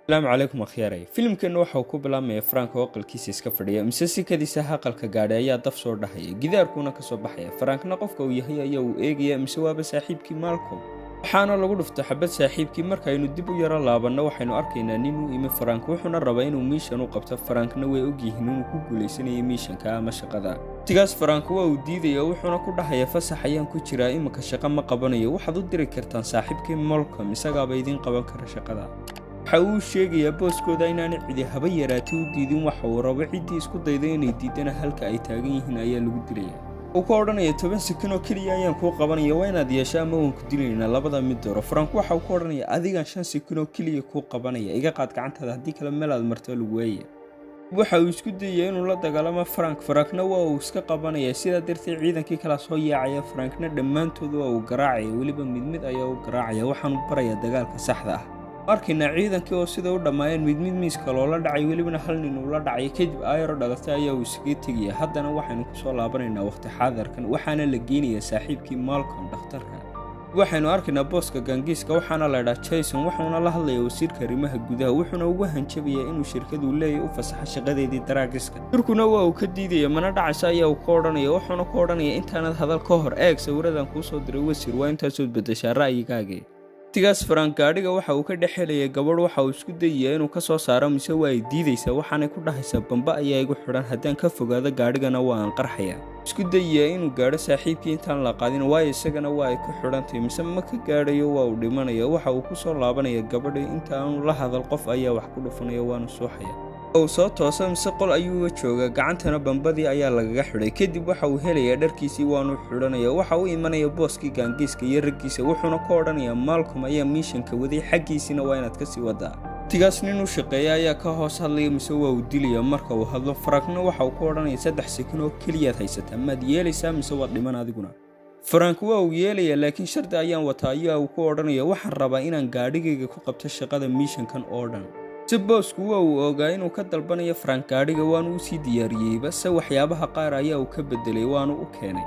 Asalaamu calaykum akhyaaray. Filimkeenna waxa uu ku bilaabmaya Frank oo aqalkiisa iska fadhiya, mise sikadiisa aqalka gaadhay ayaa daf soo dhahaya, gidaarkuuna ka soo baxaya. Frankna qofka uu yahay ayaa uu eegaya, mise waaba saaxiibkii Malcolm, waxaana lagu dhufta xabad saaxiibkii. Markaynu dib u yaro laabanno, waxaynu arkaynaa nin u imi Frank, wuxuuna rabaa inuu mission u qabto. Frankna way ogyihiin inuu ku guulaysanayo missionka ama shaqada. Waqtigaas Frank waa uu diidaya, wuxuuna ku dhahaya: "Fasax ayaan ku jiraa iminka, shaqo ma qabanayo. Waxaad u diri kartaan saaxiibkii Malcolm, isagaaba idiin qaban kara shaqada." Waxa uu sheegayaa booskooda inaanay cidi haba yaraatay u diidin waxa uu rabo. Ciddii isku dayda inay diidana, halka ay taagan yihiin ayaa lagu dilaya. Uu ka odhanaya: "10 second oo keliya ayaan kuu qabanaya, waa inaad yeesho ama waan ku dilaynaa, labada mid dooro." Frank waxa uu ku odhanaya: "Adigaan 5 second oo keliya kuu qabanaya, iga qaad gacantaada, haddii kale meel aad marto lagu waayaya." Waxa uu isku dayaya inuu la dagaalamo Frank, Frankna waa uu iska qabanaya. Sidaa darteed ciidankii kala soo yaacaya, Frankna dhammaantood waa uu garaacaya, weliba mid mid ayaa u garaacaya. Waxaanu barayaa dagaalka saxda ah. Arkaynaa ciidankii oo sida u dhammaayeen mid mid miiska loola dhacay, welibana hal nin uu la dhacay. Kadib aayaro dhalatay ayaa uu iskaga tegaya. Haddana waxaynu kusoo laabanaynaa waqti xaadirkan, waxaana la geenayaa saaxiibkii Malcolm dhakhtarka. Waxaynu arkaynaa booska gangiiska, waxaana la idhaha Jason, wuxuuna la hadlayaa wasiirka arrimaha gudaha, wuxuuna ugu hanjabayaa inuu shirkadu leeyahy u fasaxo shaqadeedii daraagiska. Wasiirkuna waa uu ka diidaya, mana dhacaysa ayaa uu ka odhanaya. Wuxuuna ku odhanaya: "Intaanad hadal ka hor eeg sawiradan kuu soo diray wasiir, waa intaasood beddeshaa ra'yigaagii." Waqtigaas Frank gaadhiga waxa uu ka dhex helaya gabadh. Waxa uu isku dayayaa inuu ka soo saaro, mise waa ay diidaysaa. Waxaanay ku dhahaysaa: "Bamba ayaa igu xidhan, haddaan ka fogaado gaadhigana waa aan qarxaya." Isku dayayaa inuu gaadho saaxiibkii intaan la qaadin, waayo isagana waa ay ku xidhantahay, mise ma ka gaadhayo, waa uu dhimanaya. Waxa uu ku soo laabanaya gabadhii, inta aanu la hadal qof ayaa wax ku dhufanaya, waanu suuxaya. Uu soo toosa, mise qol ayuuga joogaa, gacantana bambadii ayaa lagaga xidhay. Kadib waxa uu helayaa dharkiisii, waanu xidhanaya. Waxa u imanaya booskii gaangiiska iyo raggiisa, wuxuuna ka odhanayaa: "Malcolm ayaa missionka waday, xaggiisina waa inaad kasii wadaa." Waqtigaas nin u shaqeeya ayaa ka hoos hadlaya, mise waa uu dilaya marka uu hadlo. Frankna waxa uu ku odhanaya: "3 second oo keliyaad haysataa, maad yeelaysaa mise waad dhiman adiguna?" Frank waa uu yeelayaa, "Laakiin shardi ayaan wataa," ayaa uu ku odhanaya. "Waxaan rabaa inaan gaadhigayga ku qabto shaqada missionkan oo dhan." Si boosku waa uu ogaa inuu ka dalbanayo Frank gaadhiga, waanu usii diyaariyeyba, se waxyaabaha qaar ayaa uu ka bedelay, waanu u keenay.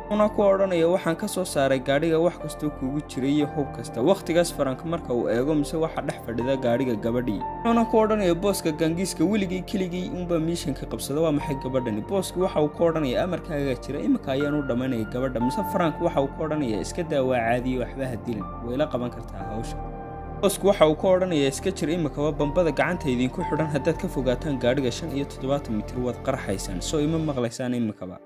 Wuxuuna ku odhanaya: "Waxaan ka soo saaray gaadhiga wax kastoo kuugu jiray iyo hub kasta." Wakhtigaas Frank marka uu eego, mise waxa dhex fadhida gaadhiga gabadhii. Wuxuuna ku odhanaya booska gaangiiska: "Weligay keligay unbaa missionka qabsada, waa maxay gabadhani?" Booski waxa uu ku odhanaya: "Amarkaagaa jira, iminka ayaan u dhammaynaya gabadha." Mise Frank waxa uu ku odhanaya: "Iska daa, waa caadiye, waxba ha dilin, wayla qaban kartaa hawsha." Boosku waxa uu ka odhanayaa: "Iska jir imikaba, bambada gacanta idinku xidhan haddaad ka fogaataan gaadhiga 75 mitir waad qarxaysaan, soo ima maqlaysaan imikaba?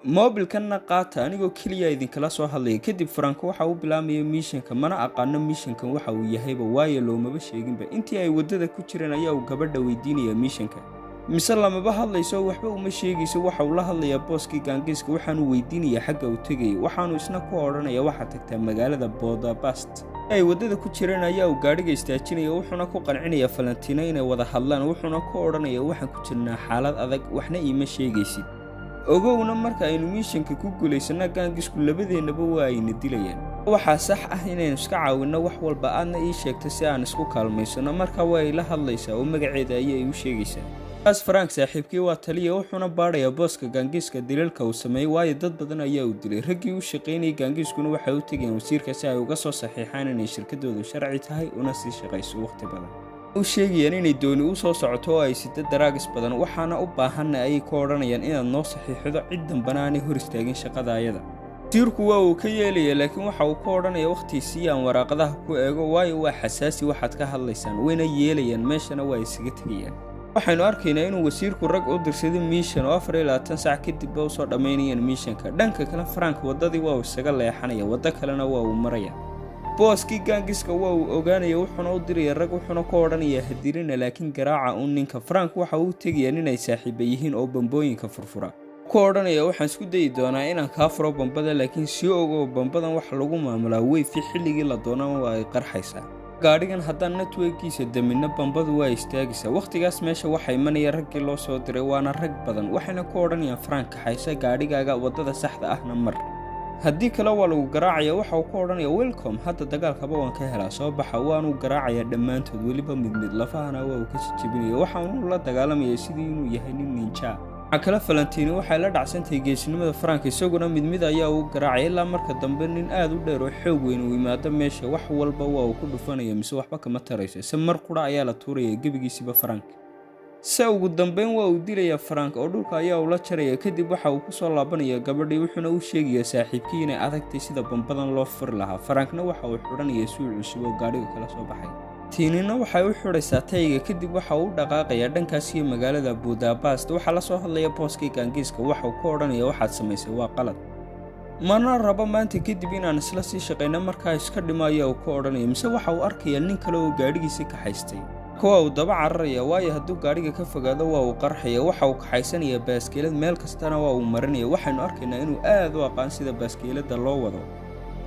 Moobilkanna qaata, anigoo keliya idinkala soo hadlaya." Kadib Frank waxa uu bilaabmaya missionka. Mana aqaano missionkan waxa uu yahayba, waayo loomaba sheeginba. Intii ay waddada ku jireen ayaa uu gabadha weydiinaya missionka, mise lamaba hadlayso, waxba uma sheegayso. Waxa uu la hadlayaa booskii gaangiiska, waxaanu weydiinayaa xagga uu tegayay. Waxaanu isna ku odhanaya: "Waxaad tagtaa magaalada Bodabast." Ay waddada ku jireen ayaa uu gaadhiga istaajinaya, wuxuuna ku qancinayaa Valentina inay wada hadlaan. Wuxuuna ku odhanaya: "Waxaan ku jirnaa xaalad adag, waxna iima sheegaysid. Ogowna marka aynu missionka ku guulaysana, gaangisku labadeennaba waa ayna dilayaan. Waxaa sax ah inaynu iska caawinno wax walba, aadna ii sheegto si aan isku kaalmaysano." Marka way la hadlaysaa oo magaceeda ayay u sheegaysaa. Kaas Frank saaxiibkii waa taliya, wuxuuna baadhayaa booska gaangiiska dilalka uu sameeyey, waayo dad badan ayaa uu dilay. Raggii u shaqaynayay gaangiiskuna waxay u tegayeen wasiirka si ay uga soo saxiixaan inay shirkadoodu sharci tahay una sii shaqayso waqti badan. U sheegayaan inay dooni u soo socoto oo ay sida daraagis badan, waxaana u baahanna, ayay ku odhanayaan, inaad noo saxiixdo cid dambana aanay hor istaagin shaqada ayada. Wasiirku waa uu ka yeelaya, laakiin waxa uu ku odhanaya: "Wakhtiisii aan waraaqadaha ku eego, waayo waa xasaasi waxaad ka hadlaysaan." Wayna yeelayaan, meeshana waa isaga tegayaan. Waxaynu arkaynaa inuu wasiirku rag u dirsaday mission oo 24 saac kadibba usoo dhammaynayaan missionka. Dhanka kale Frank waddadii waa uu isaga leexanaya, waddo kalena waa uu maraya. Booskii gaangiska waa uu ogaanaya, wuxuuna u diraya rag, wuxuuna ku odhanayaa: "Hadirina, laakiin garaaca uun ninka." Frank waxa uu tegayaa nin ay saaxiiba yihiin oo bambooyinka furfura. Ku odhanaya: "Waxaan isku dayi doonaa inaan kaa furo bambada, laakiin sii ogow, bambadan waxa lagu maamulaa wifi, xilligii la doonana waa ay qarxaysaa. Gaadhigan haddaan networkgiisa daminno, bambadu waa istaagaysaa." Wakhtigaas meesha waxaa imanaya raggii loo soo diray, waana rag badan. Waxayna ku odhanayaan Frank: "Kaxayso gaadhigaaga, waddada saxda ahna mar, haddii kale waa lagu garaacaya." Waxa uu ku odhanaya: "Welcome, hadda dagaalkaba waan ka helaa, soo baxa." Waanuu garaacayaa dhammaantood, weliba mid mid, lafahana waa uu ka jijibinaya. Waxaanuu la dagaalamaya sidii inuu yahay nin ninja. Kale Falantini waxay la dhacsantahay geesinimada Frank, isaguna mid mid ayaa uu garaacay ilaa marka dambe nin aad u dheer oo xoog weyn uu yimaado meesha. Wax walba waa uu ku dhufanaya, mise waxba kama tarayso. Ise mar qura ayaa la tuuraya gebigiisiba Frank. Se ugu dambeyn waa uu dilayaa Frank oo dhulka ayaa ula jaraya. Kadib waxa uu kusoo laabanaya gabadhii, wuxuuna u sheegayaa saaxiibkii inay adagtay sida bambadan loo furi lahaa. Frankna waxa uu xidhanaya suuc cusub oo gaadhiga kala soo baxay. Tiinina waxay u xidhaysaa tayga. Kadib waxa uu u dhaqaaqayaa dhankaas iyo magaalada Budapest. Waxaa la soo hadlaya booskii gaangiiska. Waxa uu ku odhanaya, "Waxaad samaysay waa qalad, mana rabo maanta kadib inaan isla sii shaqayno, markaa iska dhimo," ayaa uu ku odhanaya. Mise waxa uu arkayaa nin kale oo gaadhigiisii kaxaystay kuwa uu daba cararaya, waayo hadduu gaadhiga ka fogaado waa uu qarxaya. Waxa uu kaxaysanaya baaskiilad, meel kastana waa uu marinaya. Waxaynu arkaynaa inuu aad u aqaan sida baaskiilada loo wado,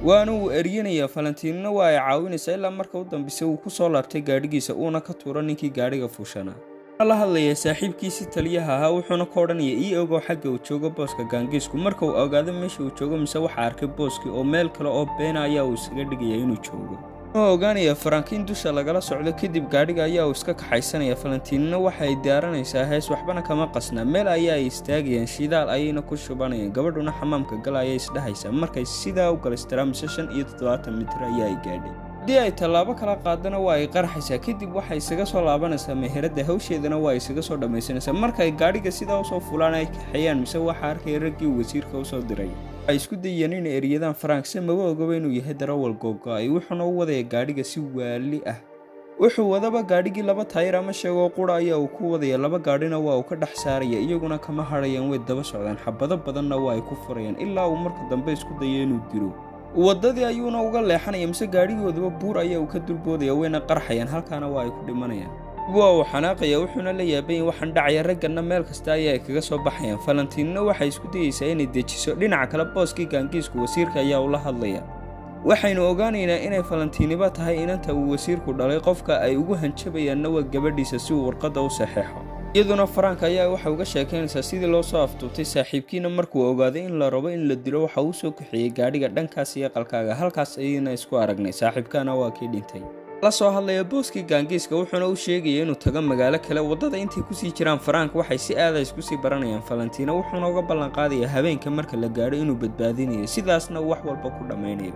waana uu eryanayaa. Falantiinna waa ay caawinaysaa ilaa marka u dambisay uu ku soo laabtay gaadhigiisa, uuna ka tuuro ninkii gaadhiga fuushanaa. La hadlaya saaxiibkiisii taliyaha ahaa, wuxuuna ka odhanaya, "Ii ogow xagga uu joogo booska gaangiisku." Marka uu ogaado meesha uu joogo, mise waxa arkay booskii oo meel kale oo beena ayaa uu isaga dhigaya inuu joogo. Wuxuu ogaanaya Frank in dusha lagala socdo. Kadib gaadhiga ayaa uu iska kaxaysanaya. Falantiinna waxay diyaaranaysaa hees, waxbana kama qasnaa. Meel ayaa ay istaagayaan, shidaal ayayna ku shubanayaan. Gabadhuna xamaamka gala ayay isdhahaysaa. Markay sidaa u galistiraa, mise 75 mitir ayaa ay gaadhay. Haddii ay tallaabo kala qaadana waa ay qarxaysaa. Kadib waxay isaga soo laabanaysaa meheradda, hawsheedana waa isaga soo dhammaysanaysaa. Markay gaadhiga sidaa usoo fulaan ay kaxeeyaan, mise waxa arkaya raggii wasiirka usoo diray. Waxay isku dayeen inay eryadaan Frank, se maba ogaba inuu yahay darawal googo-ay. Wuxuuna u wadaya gaadhiga si waali ah. Wuxuu wadaba gaadhigii laba taayir ama sheegoo qura ayaa uu ku wadaya, laba gaadhina waa uu ka dhex saaraya. Iyaguna kama hadhayaan, way daba socdaan, xabado badanna waa ay ku furayaan, ilaa uu marka dambe isku dayo inuu dilo. Waddadii ayuuna uga leexanaya, mise gaadhigooduba buur ayaa uu ka dulboodaya, wayna qarxayaan, halkaana waa ay ku dhimanayaan. Waa uu xanaaqaya, wuxuuna la yaaban waxaan dhacaya. Ragganna meel kasta ayaa ay kaga soo baxayaan. Falantiinna waxay isku dayeysaa inay dejiso. Dhinaca kale booskii gaangiisku wasiirka ayaa ula hadlaya. Waxaynu ogaanaynaa inay Falantiiniba tahay inanta uu wasiirku dhalay, qofka ay ugu hanjabayaanna waa gabadhiisa si uu warqadda u saxeexo. Iyaduna Frank ayaa waxay uga sheekaynaysaa sidii loo soo afduubtay saaxiibkiina. Markuu ogaaday in la rabo in la dilo, waxa uu soo kaxeeyey gaadhiga dhankaas iyo aqalkaaga. Halkaas ayayna isku aragnay, saaxiibkaana waa kii dhintay. La soo hadlaya booskii gaangiiska, wuxuuna u sheegaya inuu tago magaalo kale. Waddada intay kusii jiraan Frank waxay si aada isku sii baranayaan Falantiina, wuxuuna uga ballanqaadayaa habeenka marka la gaadho inuu badbaadinayo, sidaasna uu wax walba ku dhammaynayo.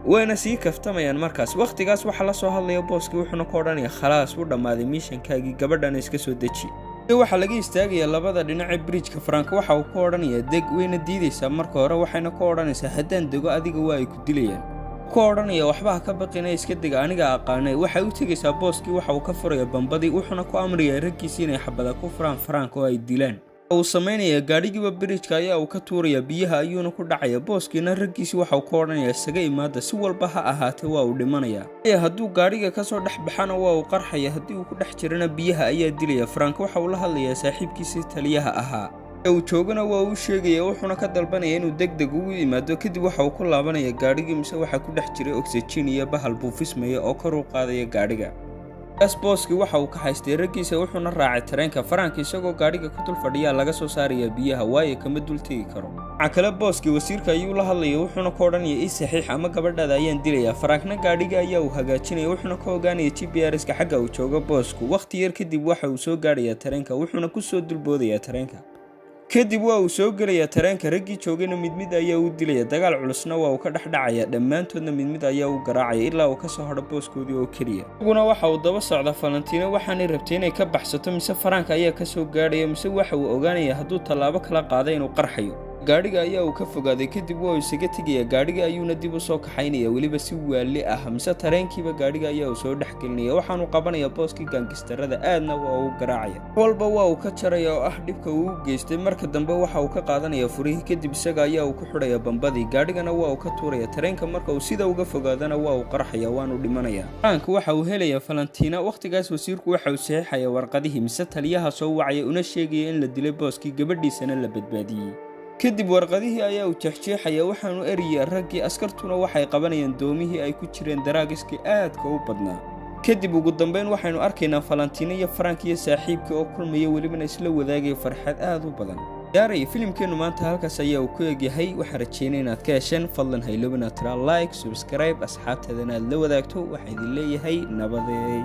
Wayna sii kaftamayaan markaas. Wakhtigaas waxaa la soo hadlaya booskii, wuxuuna ka odhanaya, "Khalaas, u dhammaaday missionkaagii, gabadhana iska soo deji." Waxaa laga istaagayaa labada dhinace bridgeka. Frank waxa uu ka odhanayaa, "Deg." Wayna diidaysaa marka hore, waxayna ka odhanaysaa, "Haddaan dego adiga waa ay ku dilayaan." Ku odhanaya, "Waxba ha ka baqina, iska dega, aniga aqaanay." Waxay u tegaysaa booskii, waxa uu ka furaya bambadii, wuxuuna ku amrayaa raggiisii inay xabada ku furaan Frank oo ay dilaan. Uu samaynayaa gaadhigiiba bridgeka ayaa uu ka tuuraya, biyaha ayuuna ku dhacaya. Booskiina raggiisi waxa uu ka odhanayaa, "Isaga imaada, si walba ha ahaatee waa uu dhimanayaa." Hadduu gaadhiga kasoo dhex baxana waa uu qarxaya, haddii uu ku dhex jirana biyaha ayaa dilaya. Frank waxa uu la hadlayaa saaxiibkiisii taliyaha ahaa uu joogana, waa uu sheegaya, wuxuuna ka dalbanaya inuu deg deg ugu yimaado. Kadib waxa uu ku laabanaya gaadhigii, mise waxaa ku dhex jiray oxygen iyo bahal buufismaya oo kor u qaadaya gaadhiga. Booskii waxa uu ka haystay raggiisa, wuxuuna raacay tareenka. Frank isagoo gaadhiga ku dul fadhiyaa laga soo saaraya biyaha, waayo kama dul tegi karo. Dhinaca kale booskii wasiirka ayuu la hadlaya, wuxuuna ka odhanaya, "Ii saxiix ama gabadhaada ayaan dilayaa." Frankna gaadhiga ayaa uu hagaajinaya, wuxuuna ka ogaanaya GPRS-ka xagga uu joogo boosku. Wakhti yar kadib waxa uu soo gaadhayaa tareenka, wuxuuna kusoo dulboodayaa tareenka. Kadib waa uu soo gelayaa tareenka, raggii joogayna mid mid ayaa u dilaya. Dagaal culusna waa uu ka dhex dhacaya, dhammaantoodna mid mid ayaa u garaacaya ilaa uu kasoo hadho booskoodii oo keliya. Isaguna waxa uu daba socda Falantiino, waxaanay rabtay inay ka baxsato, mise Frank ayaa kasoo gaadhaya. Mise waxa uu ogaanaya hadduu tallaabo kala qaaday inuu qarxayo. Gaadhiga ayaa uu ka fogaaday, kadib waa uu isaga tegaya. Gaadhiga ayuuna dib u soo kaxaynaya, weliba si waali ah. Mise tareenkiiba gaadhiga ayaa uu soo dhexgelinaya. Waxaanu qabanaya booskii gaangistarada, aadna waa uu garaacaya, walba waa uu ka jaraya oo ah dhibka uu u geystay. Marka dambe waxa uu ka qaadanaya furihii, kadib isaga ayaa uu ku xidhaya bambadii, gaadhigana waa uu ka tuuraya tareenka. Marka uu sida uga fogaadana waa uu qarxaya, waanu dhimanaya. Frank waxa uu helaya Falantiina. Wakhtigaas wasiirku waxa uu saxiixaya warqadihii, mise taliyaha soo wacaya una sheegaya in la dilay booskii, gabadhiisana la badbaadiyey. Kadib warqadihii ayaa uu jeexjeexaya, waxaanu eriyay raggii. Askartuna waxay qabanayaan doomihii ay ku jireen daraagiskii aadka u badnaa. Kadib ugu dambeyn waxaynu arkaynaa Falantiino iyo Frank iyo saaxiibkii oo kulmaya, welibana isla wadaagaya farxad aad u badan. Gaaray filimkeennu maanta halkaas ayaa uu ku egyahay. Waxaan rajeynaya inaad ka hesheen. Fadlan hayloobin aad tiraa like, subscribe, asxaabteedana aad la wadaagto. Waxaa idin leeyahay nabadeey.